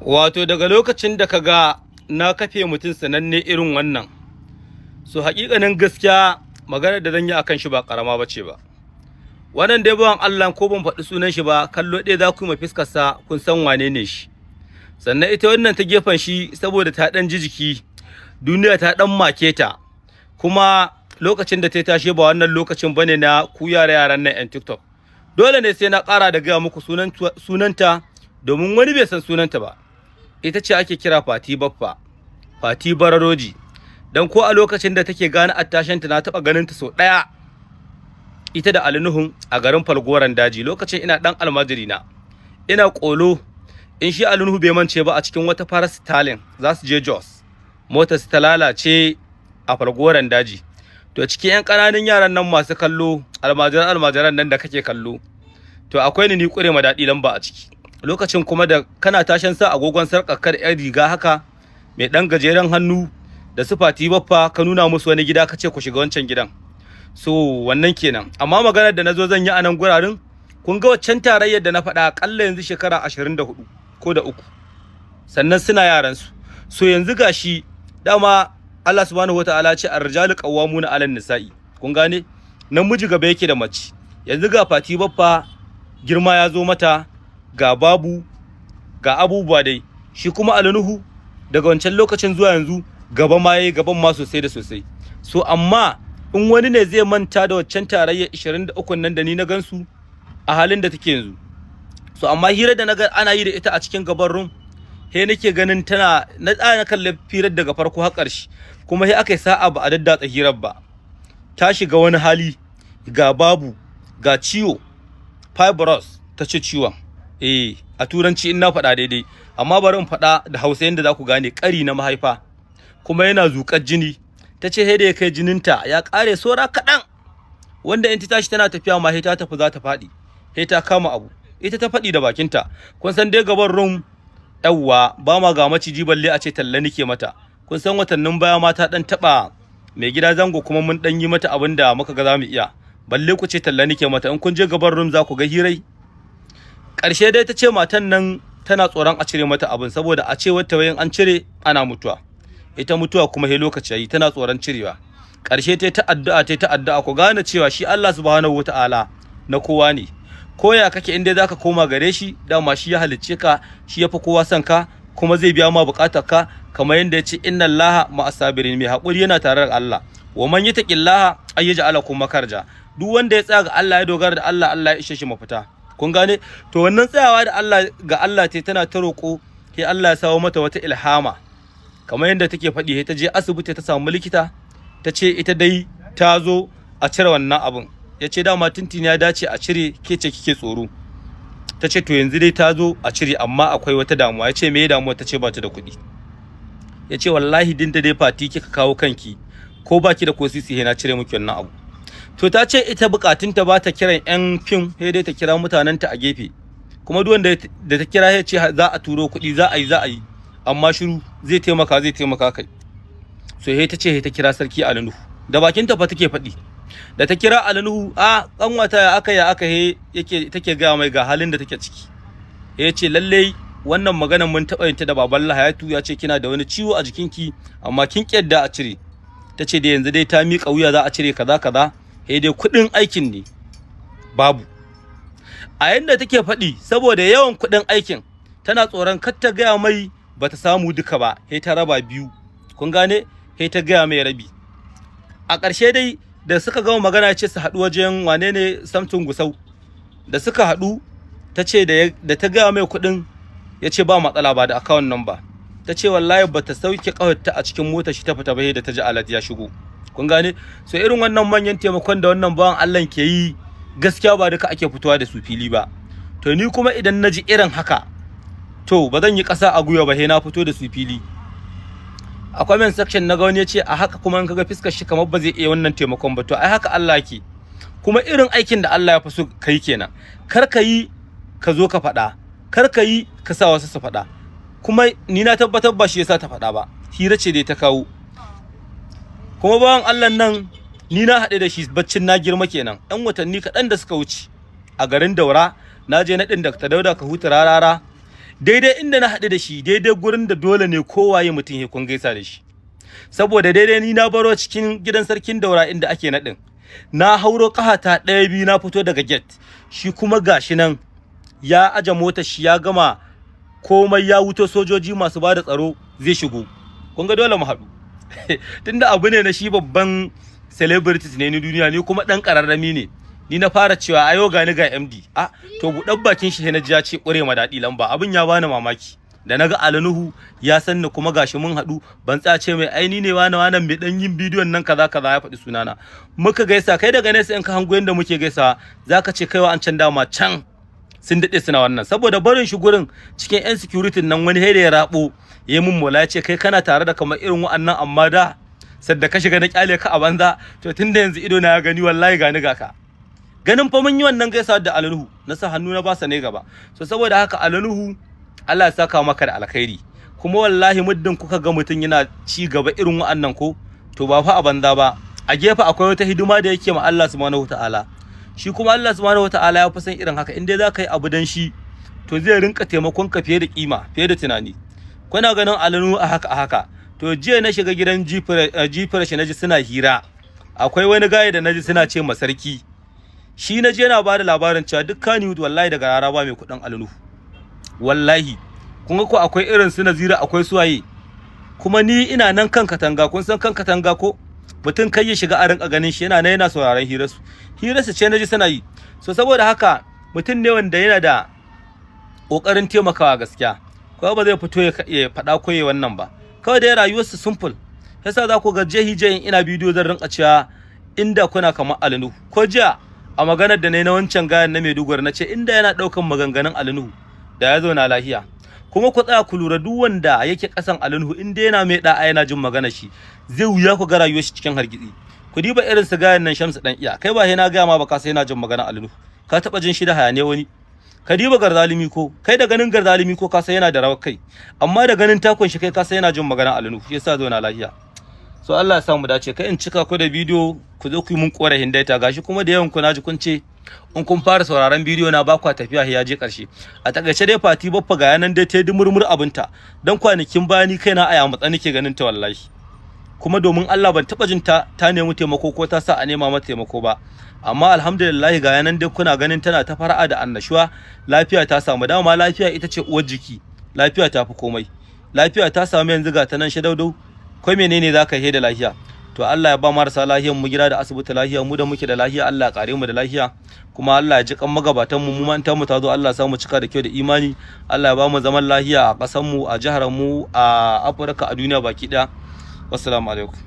Wato daga lokacin da ka ga na kafe mutum sananne irin wannan, so haƙiƙanin gaskiya maganar da zan yi akan shi ba ƙarama ba ce ba. Wannan dai bawan Allah, ko ban faɗi sunan shi ba, kallo ɗaya za ku yi ma fiskarsa kun san wane ne shi. Sannan ita wannan ta gefen shi, saboda ta ɗan ji jiki, duniya ta ɗan make ta, kuma lokacin da ta tashi ba wannan lokacin bane na ku yara yaran nan 'yan TikTok. Dole ne sai na ƙara da gaya muku sunanta domin wani bai san sunanta ba. Ita ce ake kira Fati Baffa, Fati Bararoji. Dan ko a lokacin da take gane attashenta, na taɓa ganin ta sau ɗaya, ita da Ali Nuhun a garin Falgoran Daji, lokacin ina ɗan almajiri na. Ina ƙolo, in shi Ali Nuhu bai mance ba, a cikin wata farar Stalin za su je Jos. Motar su ta lalace a Falgoran Daji. To cikin 'yan ƙananan yaran nan masu kallo, almajiran almajiran nan da kake kallo, to akwai ni ƙure ma daɗi lamba a ciki. Lokacin kuma da kana tashin sa agogon sarƙaƙar 'yan riga haka mai ɗan gajeren hannu da su Fati Baffa, ka nuna musu wani gida ka ce ku shiga wancan gidan. So wannan kenan. Amma maganar da nazo zan yi a nan guraren, kun ga waccan tarayyar da na faɗa, akalla yanzu shekara 24 ko da uku. Sannan suna yaran su. So yanzu gashi dama Allah subhanahu wataala ce ar-rijalu qawwamuna 'alan nisa'i. Kun gane? Namiji gaba yake da mace. Yanzu ga Fati Baffa girma ya zo mata, ga babu, ga abubuwa dai. Shi kuma Ali Nuhu daga wancan lokacin zuwa yanzu gaba ma yayi gaban ma sosai da sosai. So amma in wani ne zai manta da waccan tarayya 23 nan da ni na gansu a halin da take yanzu. So amma hira da naga ana yi da ita a cikin gaban room, he nake ganin tana na tsaya na kalli firar daga farko har ƙarshe, kuma he aka yi sa'a ba a daddatsa hirar ba. Ta shiga wani hali, ga babu, ga ciwo, fibros ta ce ciwon. Eh, a turanci in na faɗa daidai, amma bari in faɗa da Hausa yadda za ku gane: ƙari na mahaifa, kuma yana zuƙar jini. Ta ce sai da ya kai jininta ya ƙare sora kaɗan, wanda in ta tashi tana tafiya ma sai ta tafi za ta faɗi, sai ta kama abu. Ita ta faɗi da bakinta. Kun san dai gaban room, yawwa, ba ma ga maciji balle a ce talla nike mata. Kun san watannin baya ma ta ɗan taɓa mai gida zango, kuma mun ɗan yi mata abin da muka ga za mu iya, balle ku ce talla nike mata. In kun je gaban room za ku ga hirai. Ƙarshe dai ta ce matan nan tana tsoron a cire mata abin, saboda a ce wata wayan an cire ana mutuwa, ita mutuwa kuma he lokaci yayi, tana tsoron cirewa. Ƙarshe ta addu'a, ta addu'a. Ku gane cewa shi Allah subhanahu wataala na kowa ne. Ko ya kake, in dai zaka koma gare shi, dama shi ya halicce ka, shi yafi kowa son ka, kuma zai biya ma bukatar ka, kamar yadda ya ce inna Allaha ma'as sabirin, mai haƙuri yana tare da Allah. Wa man yattaqillaha ayyaj'al lahu makhraja. Duk wanda ya tsaya ga Allah, ya dogara da Allah, Allah ya ishe shi mafita. Kun gane? To wannan tsayawa da Allah ga Allah ce tana ta roƙo, sai Allah ya sawo mata wata ilhama, kamar yadda take faɗi. Sai ta je asibiti ta samu likita, ta ce ita dai ta zo a cire wannan abun. Ya ce dama tuntuni ya dace a cire, ke ce kike tsoro. Ta ce to yanzu dai ta zo a cire, amma akwai wata damuwa. Ya ce me damuwa? Ta ce ba ta da kuɗi. Ya ce wallahi din da dai Fati kika kawo kanki, ko baki da ko sisi, na cire miki wannan abu. To ta ce ita bukatunta ba ta kiran yan fim, sai dai ta kira mutanenta a gefe, kuma duk wanda da ta kira ya ce za a turo kuɗi, za a yi, za a yi, amma shiru, zai taimaka, zai taimaka kai. So sai ta ce sai ta kira sarki Ali Nuhu. Da bakinta fa take faɗi. Da ta kira Ali Nuhu, a kanwata, ya aka, ya aka? He yake take gaya mai ga halin da take ciki. Ya ce lalle wannan maganar mun taɓa yin ta da baban Lahayatu, ya ce kina da wani ciwo a jikinki amma kin ƙyadda a cire. Ta ce da yanzu dai ta miƙa wuya, za a cire, kaza kaza, sai dai kuɗin aikin ne babu. A yanda take faɗi, saboda yawan kuɗin aikin tana tsoron kar ta gaya mai bata samu duka ba, sai ta raba biyu. Kun gane? Sai ta gaya mai rabi. A ƙarshe dai da suka gama magana, ce su haɗu wajen wane ne, Samtun Gusau. Da suka haɗu, ta ce da ta gaya mai kuɗin, ya ce ba matsala, ba da account number. Ta ce wallahi ba ta sauke ƙafarta a cikin motar shi ta fita ba da ta ji alert ya shigo. Kun gane? So irin wannan manyan taimakon da wannan bawan Allah ke yi, gaskiya ba duka ake fitowa da su fili ba. To ni kuma idan na ji irin haka, to ba zan yi ƙasa a gwiwa ba, sai na fito da su fili. A comment section na ga wani ya ce a haka kuma in kaga fiskar shi kamar ba zai iya wannan taimakon ba. To ai haka Allah ke, kuma irin aikin da Allah ya fi so kai kenan. Kar ka yi ka zo ka faɗa, kar ka yi ka sa wasu su faɗa. Kuma ni na tabbatar ba shi yasa ta faɗa ba, hira ce dai ta kawo. Kuma bawan Allah nan ni na haɗe da shi baccin na girma kenan, ɗan watanni kaɗan da suka wuce, a garin Daura. Na je naɗin Dr. Dauda Kahutu Rarara. Daidai inda na haɗu da shi, daidai gurin da dole ne kowaye mutum ya kun gaisa da shi, saboda daidai ni na baro cikin gidan Sarkin Daura inda ake naɗin, na hauro ƙahata ɗaya biyu, na fito daga gate, shi kuma gashi nan ya aje motar shi, ya gama komai, ya wuto sojoji masu bada tsaro zai shigo. Kun ga dole mu haɗu, tunda abu ne na shi babban celebrities ne ni duniya, ni kuma ɗan ƙararrami ne. Ni na fara cewa ayo gani ga MD. A to buɗan bakin shi na ji ya ce ƙure ma daɗi lamba. Abin ya bani mamaki da naga Ali Nuhu ya san ni, kuma gashi mun haɗu. Ban tsace mai aini ne wani wani mai dan yin bidiyon nan kaza kaza, ya faɗi sunana, muka gaisa. Kai daga nesa in ka hango yanda muke gaisa, zaka ce kaiwa an can dama can sun daɗe suna wannan, saboda barin shi gurin cikin yan security nan, wani da ya rabo ya mun mola, ya ce kai kana tare da kamar irin wa'annan, amma da sadda ka shiga na kyale ka a banza. To tunda yanzu ido na ya gani, wallahi gani ga ka. Ganin fa mun yi wannan gaisawa da Ali Nuhu, na sa hannu na basa ne gaba. So saboda haka Ali Nuhu, Allah ya saka maka da alkhairi. Kuma wallahi muddin kuka ga mutum yana ci gaba irin wa'annan ko, to ba fa a banza ba, a gefe akwai wata hidima da yake ma Allah Subhanahu wataala. Shi kuma Allah Subhanahu wataala ya fi san irin haka. In dai za ka yi abu dan shi, to zai rinka taimakon ka fiye da kima, fiye da tunani. Kuna ganin Ali Nuhu a haka a haka. To jiya na shiga gidan G-Fresh, naji suna hira. Akwai wani gaye da naji suna ce ma sarki, shi naji yana bada labarin cewa duk Kannywood wallahi daga rara ba mai kuɗin Ali Nuhu. Wallahi kun ga ko akwai irin su Nazira, akwai suwaye. Kuma ni ina nan kan katanga, kun san kan katanga ko, mutum kai ya shiga a rinka ganin shi, yana nan yana sauraron hirarsu. Hirarsu ce naji suna yi. So saboda haka mutum ne wanda yana da kokarin taimakawa gaskiya, ko ba zai fito ya faɗa ko ya wannan ba. Kawai dai rayuwarsu simple. Yasa za ku ga jehi jehin ina bidiyo zan rinka cewa inda kuna kamar Ali Nuhu. Ko jiya a maganar da na yi na wancan gayan na Maiduguri, na ce inda yana ɗaukan maganganun Ali Nuhu da ya zauna lahiya. Kuma ku tsaya ku lura, duk wanda yake kasan Ali Nuhu, in dai yana mai da'a, yana jin magana shi, zai wuya ku ga rayuwar shi cikin hargitsi. Ku diba irin su gayan nan Shamsu Dan Iya, kai ba sai na gaya ma ba, ka sai yana jin magana Ali Nuhu. Ka taba jin shi da hayane wani? Ka diba Garzalimi ko, kai da ganin Garzalimi ko ka san yana da rawar kai, amma da ganin takon shi kai ka san yana jin magana Ali Nuhu, yasa zauna lafiya. So Allah ya samu dace. Kai in cika ku da bidiyo, ku zo ku yi mun korafin data. Gashi kuma da yawan ku naji kun ce in kun fara sauraron bidiyo na ba kwa tafiya ya je karshe. A takaice dai Fati Baffa ga yanan dai ta murmur abinta, dan kwanakin baya ni kaina a yamutsa nake ganin ta wallahi. Kuma domin Allah ban taba jin ta ta nemi taimako ko ta sa a nema mata taimako ba, amma alhamdulillah ga yanan dai kuna ganin tana ta fara'a da annashuwa. Lafiya ta samu, dama lafiya ita ce uwar jiki, lafiya ta fi komai. Lafiya ta samu, yanzu ga ta nan shadaudau. Ko menene zaka yi da lafiya? To Allah ya ba marasa lafiyar mu gida da asibiti lafiya, mu da muke da lafiya Allah ya kare mu da lafiya. Kuma Allah ya ji kan magabatan mu, mu ma mu ta zo Allah ya sa mu cika da kyau da imani. Allah ya ba mu zaman lafiya a ƙasar mu, a jihar mu, a Afirka, a duniya baki daya. Wassalamu alaikum.